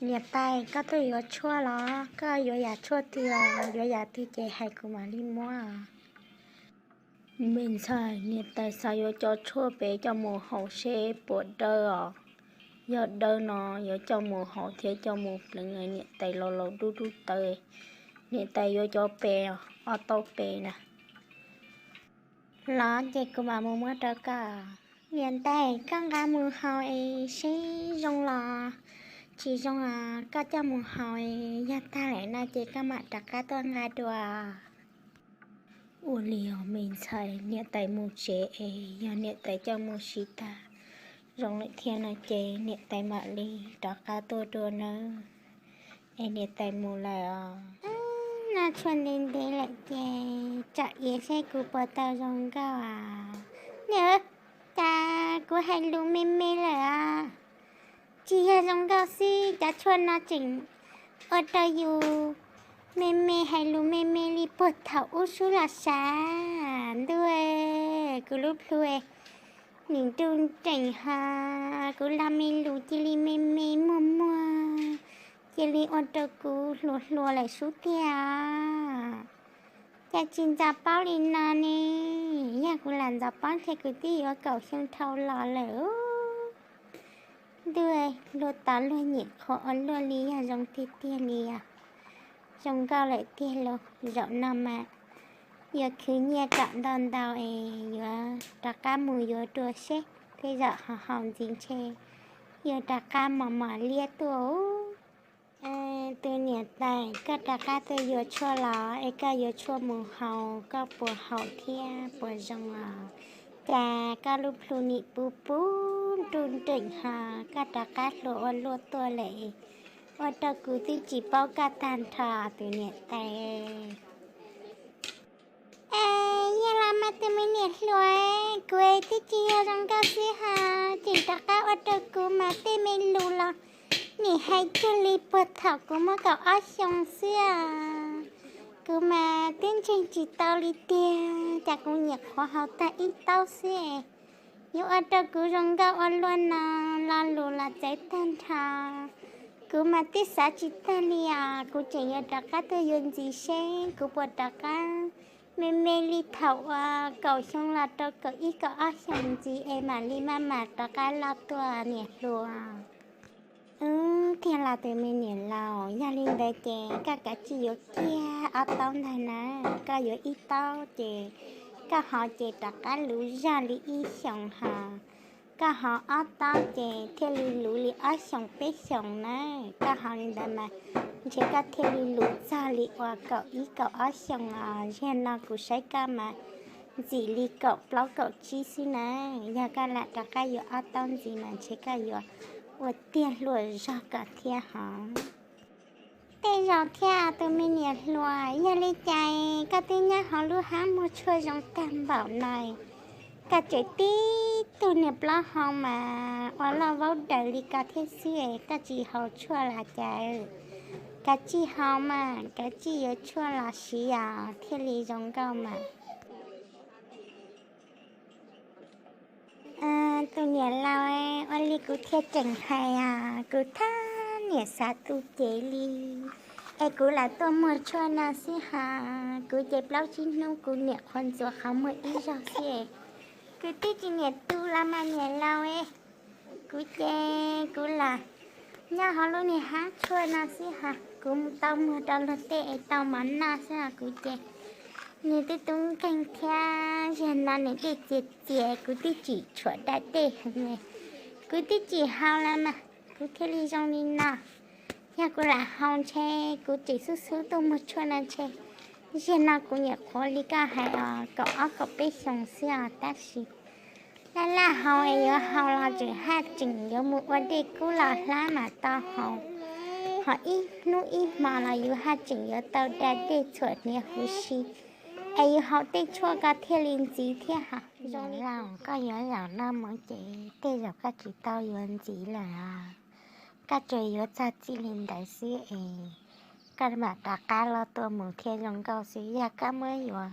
Niam tais, koj twb yuav tshuaj los? Koj yuav yam tshuaj twg os? Yuav yam twg ces hais kuv mam li muab. Me ntxhais, niam tais xav yuav cov tshuaj pem coj mus haus seb puas dawb os. Yog dawb no yuav coj mus haus thiab coj mus pleev, niam tais laus laus dub dub tawv. Niam tais yuav cov pem, ob taub pem na. Los ces kuv mam mus muab rau koj. Niam tais, koj nqa mus haus es seb zoo los tsis zoo, koj coj mus haus es yog tag lawm no ces koj mam rov qab tuaj nqa dua. Ua li os me ntxhais, niam tais mus tsev es yog niam tais coj mus siv tag zoo lawm thiab no ces niam tais mam li rov qab tuaj dua nawb. Es niam tais mus lawm os. No tshuav ntev ntev lawm ces tsam iav seb kuv puas tau zoo nkauj as. Niam, cas kuv hais lus me me lawm os? Tsis yog zoo nkauj xwb, cov tshuaj no tseem ua rau yus me me hais lus me me li puag thaum ub sub los sav. Ntuj, kuv lub plhu, nim nruj nreem ha, kuv los me lus cia li me me muag muag, cia li ua rau kuv hluas hluas lawm sub tiag. Cas tsis ntxov paub li no ne? Yog kuv lam ntxov paub ces kuv twb yuav kaum xyoo dhau los lawm. Ntuj, luag tod luag nyiam qhuav ua luaj li, yog zoo tiag tiag li os. Zoo nkauj lawm tiag lauj. Zaum no mas yuav khwv nyiaj kom ntau ntau es yuav rov qab mus yuav dua seb, tej zaum ho haus ntxiv ntshe yuav rov qab mos mos liab tuaj. Tus niam tais, koj rov qab tuaj yuav tshuaj los es koj yuav tshuaj mus haus, koj puas haus thiab puas zoo os? Cas koj lub plhu nim pub pub nruj nreem ho, koj rov qab hluas ua luaj tuaj lawm, ua rau kuv twb tsis paub koj tag nrho tus niam tais. Es yog los mas tus me niam hluas, kuv twb tsis yog zoo nkauj xwb ha, tseem rov qab ua rau kuv mas tej me lus los nim hais cuag li puag thaum kuv muaj kaum ob xyoo xwb os. Kuv mas twb ntseeg tsis tau li tiag, cas kuv nyuam qhuav haus tag ib taub xwb, yuav ua rau kuv zoo nkauj ua luaj no, lo lus los txawv tag nrho. Kuv mas twb xav tsis tag li os, kuv tseem yuav rov qab tuaj yuav ntxiv seb kuv puas rov qab me me li thaum uas kaum xyoo los rau kaum ib kaum ob xyoos ntxiv es mam li maj mam rov qab loj tuaj niam hluas. Tiag los tus me niam laus, yog li ntawd ces koj kav tsij yuav kiag ob taub ntag na, koj yuav ib taub ces koj haus ces rov qab luv zog li ib xyoos ho, koj haus ob taub ces thiaj li luv li ob xyoos peb xyoos na, koj haus li ntawd mas ntshe koj thiaj li luv txog li uas kaum ib kaum ob xyoos os, ziag no kuv saib koj mas ntxim li kaum plaub kaum tsib xwb na, yog koj lam rov qab yuav ob taub ntxiv mas ntshe koj yuav ua tiag hluas zog kom thiab hov. Tej zaum thiab tus me niam hluas, yog li cas koj twb nyob hauv lub hab muag tshuaj zoo tag npaum no, koj tseem tib tug niag plaub hau mas ua loj vaub daws li ko thiab xwb, koj tsis haus tshuaj los cas? Kav tsij haus mas, kav tsij yuav tshuaj los siv os thiaj li zoo nkauj mas. Tus niam laus, ua li kuv thiaj tseem hais os, kuv thab niam xav tu cev li, es kuv lam tuaj muag tshuaj no xwb hos, kuv ces plaub tsib hnub kuv niam qhuav ntxuav qhov muag ib zaug xwb, kuv twb tsis niam tu los mas niam laus, kuv ces kuv lam nyob hauv lub niag hab tshuaj no xwb hos, kuv tau muag rau luag tej es tau mov noj xwb hos, kuv ces nws twb tub nkeeg thiab, zaum no nws dej txias txias, kuv twb tsis tshuam da dej heev, kuv twb tsis haus los mas kuv thiaj li zoo li no. Yog kuv lam haus ntshe kuv tseem xub xub tuaj muag tshuaj no ntshe, zaum no kuv nyuam qhuav li koj hais os, kaum ob kaum peb xyoos xwb os, tab sis laj laj haus es yuav haus los tseem haj tseem yuav mus ua dej kub los hlab mas tau haus, ho ib hnub ib hmo los yus haj tseem yuav tau da dej txhuam hniav huv si, es yus haus tej tshuaj ko thiaj li ntxiv thiab hos. Zoo li koj yuav zaum no mus ces tej zaum koj tsis tau yuav ntxiv lawm os. Koj tsuas yuav txog txij li ntawd xwb es koj mam rov qab loj tuaj mus thiaj zoo nkauj xwb. Yog koj muab yuav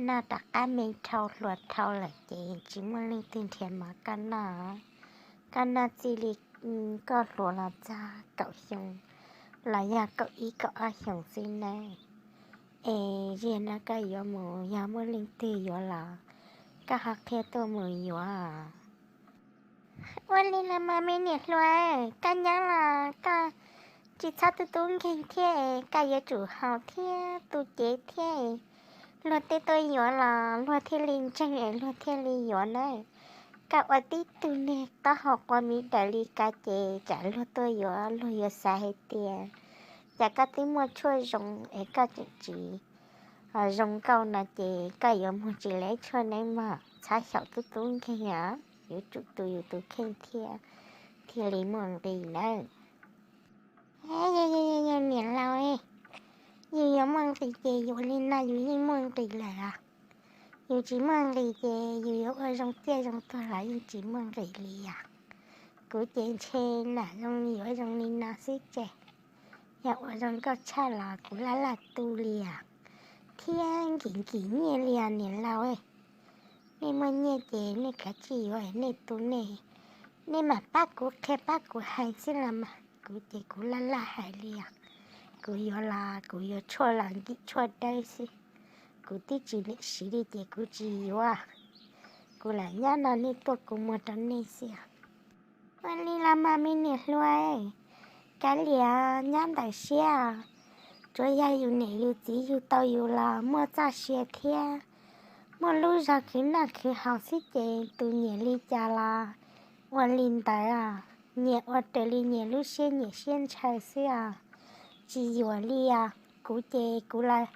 noj rov qab me dhau hluas dhau lawm ces tsis muaj leej twg nrhiav mov koj noj. Koj noj txij li koj hluas los txog kaum xyoo los yog kaum ib kaum ob xyoos xwb nawb. Es ziag no koj yuav mus, yog muaj leej twg yuav los koj ho qhia tuaj mus yuav. Ua li los mas me niam hluas, koj nyob los koj tsis txhob tu tub nkeeg thiab, koj yuav tsum haus thiab tu cev thiab. Luag tej tuaj yuav los luag thiaj li ntseeg es luag thiaj li yuav nawb. Koj ua tib tug niag taub hau qua mis daws li koj ces tsam luag tuaj yuav luag yuav xav hais tias, cas koj twb muaj tshuaj zoo es koj tseem tsis zoo nkauj no ces koj yuav muag tsis lawv tshuaj nawb mog. Txhob xyaum tub tub nkeeg os, yuav tsum tu yus tus kheej thiab thiaj li muaj nqis nawb. Yog, yog, yog, yog niam laus, yus yuav muaj nqis ces yus ua li no yus yeej muaj nqis lawm os. Yus tsis muaj nqis ces yus yuav ua zoo ciaj zoo tuag los yeej tsis muaj nqis li os. Kuv ces ntshe lam zoo yuav zoo li no xwb ces, yog ua zoo nkauj tshaj los kuv laj laj tu li os, thiab nkim nkim nyiaj li os niam laus. Nej muaj nyiaj ces nej kav tsij yuav nej tu nej, nej mam pab kuv qhia pab kuv hais xwb los mas, kuv ces kuv laj laj hais li os. Kuv yuav los kuv yuav tshuaj los nkim tshuaj dawb xwb, kuv twb tsis niam siv li ces kuv tsis yuav. Kuv lam nyob no nej tuaj kuv muag rau nej xwb os. Ua li los mas me niam hluas, kav liam nyob ntawm siab, tsuav yog yus niam yus txiv yug tau yus los muaj txoj sia thiab, muaj lub zog khwv noj khwv haus xwb ces tus nyiam li cas los ua li ntawd os. Nyiam ua raws li nyiam lub siab nyiam siab ntshaw xwb os. Tsis yuam li os, kuv ces kuv los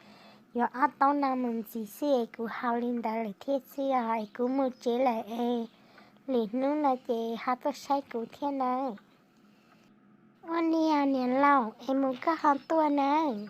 yuav ob taub no mus ntxiv xwb es kuv haus li ntawd lawm thiab xwb os, es kuv mus tsev lawm es lwm hnub no ces ho tuaj saib kuv thiab nawb. Ua li os niam laus, es mus koj ho tuaj nawb.